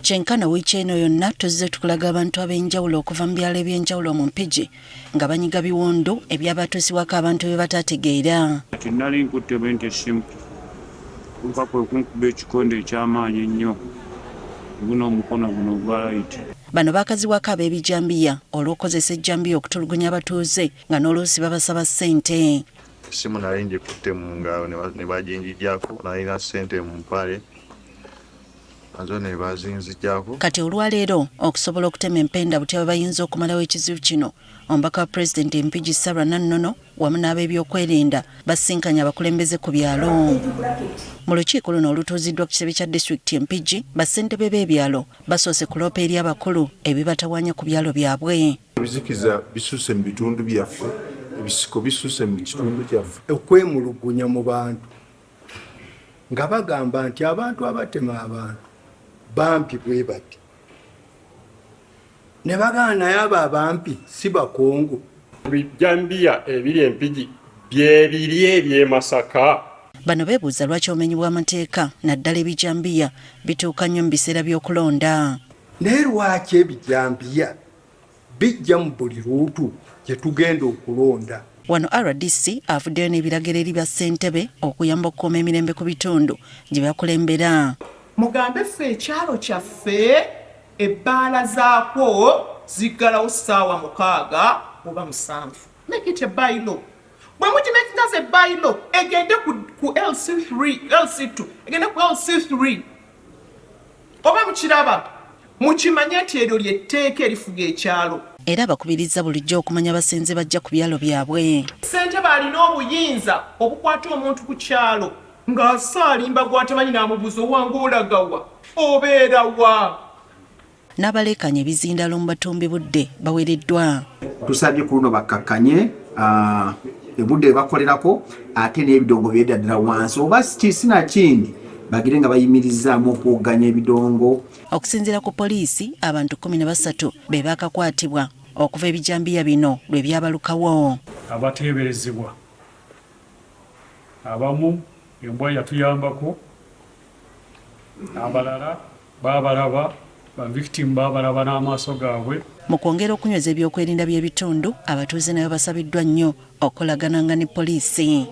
Kyenkana wiiki eno yonna tuzze tukulaga abantu ab'enjawulo okuva mu byalo eby'enjawulo mu Mpigi nga banyiga biwundu ebyabatuusibwako abantu be bataategeera. Kati nali nkutte bwe nti essimu nka kwe kunkuba ekikonde eky'amaanyi ennyo guno omukono guno ogwa layiti. Bano baakazibwako ab'ebijambiya olw'okukozesa ejjambiya okutulugunya abatuuze nga n'oluusi babasaba ssente. Essimu nali ngikutte mu ngalo ne baginjigyako, nalina ssente mu mpale nazo ne bazinzigyako. Kati olwaleero okusobola okutema empenda butya bwe bayinza okumalawo ekizibu kino, omubaka wa pulezidenti e Mpigi Sarah Nannono wamu n'abeebyokwerinda basisinkanye abakulembeze ku byalo. Mu lukiiko luno olutuuziddwa ku kitebe kya disitulikiti e Mpigi, bassentebe b'ebyalo basoose kuloopa eri abakulu ebibatawaanya ku byalo byabwe. Ebizikiza bisusse mu bitundu byaffe, ebisiko bisusse mu kitundu kyaffe. Okwemulugunya mu bantu nga bagamba nti abantu abatema abantu bampi bwe bati ne bagamba naye abo abampi si bakongo. Ebijambiya ebiri e Mpigi byebiri eby'e Masaka? Bano beebuuza lwaki obumenyi bw'amateeka naddala ebijambiya bituuka nnyo mu biseera by'okulonda. Naye lwaki ebijambiya bijja mu buli luutu gye tugenda okulonda? Wano rdc avuddeyo n'ebiragiro eri bassentebe okuyamba okukuuma emirembe ku bitundu gye bakulembera. Mugambe ffe ekyalo kyaffe ebbaala zaakwo ziggalawo ssaawa 6 oba 7. Make it a bylaw. Bwe mugimakinga as a bylaw egende ku LC3, LC2, egende ku LC3. Oba mukiraba, mukimanye nti eryo ly'etteeka erifuga ekyalo. Era abakubirizza bulijjo okumanya basenze bajja ku byalo byabwe. Ssentebe alina obuyinza obukwata omuntu ku kyalo ng'asaalimba gw'atamanyi n'amubuuza owange olaga wa? Obeera wa? N'abaleekaanya ebizindaalo mu batumbi budde bawereddwa. Tusabye ku luno bakkakkanye obudde bwe bakolerako ate n'ebidongo byedda ddala wansi oba sinakindi bagire nga bayimirizzaamu okwogganya ebidongo. Okusinziira ku poliisi, abantu 13 be baakakwatibwa okuva ebijambiya bino lwe byabalukawo. Abateeberezebwa abamu embwa yatuyambako, abalala baabalaba, ba victim baabalaba n'amaaso gaabwe. Mu kwongera okunyweza ebyokwerinda by'ebitundu, abatuuze nabo basabiddwa nnyo okukolagananga ne poliisi.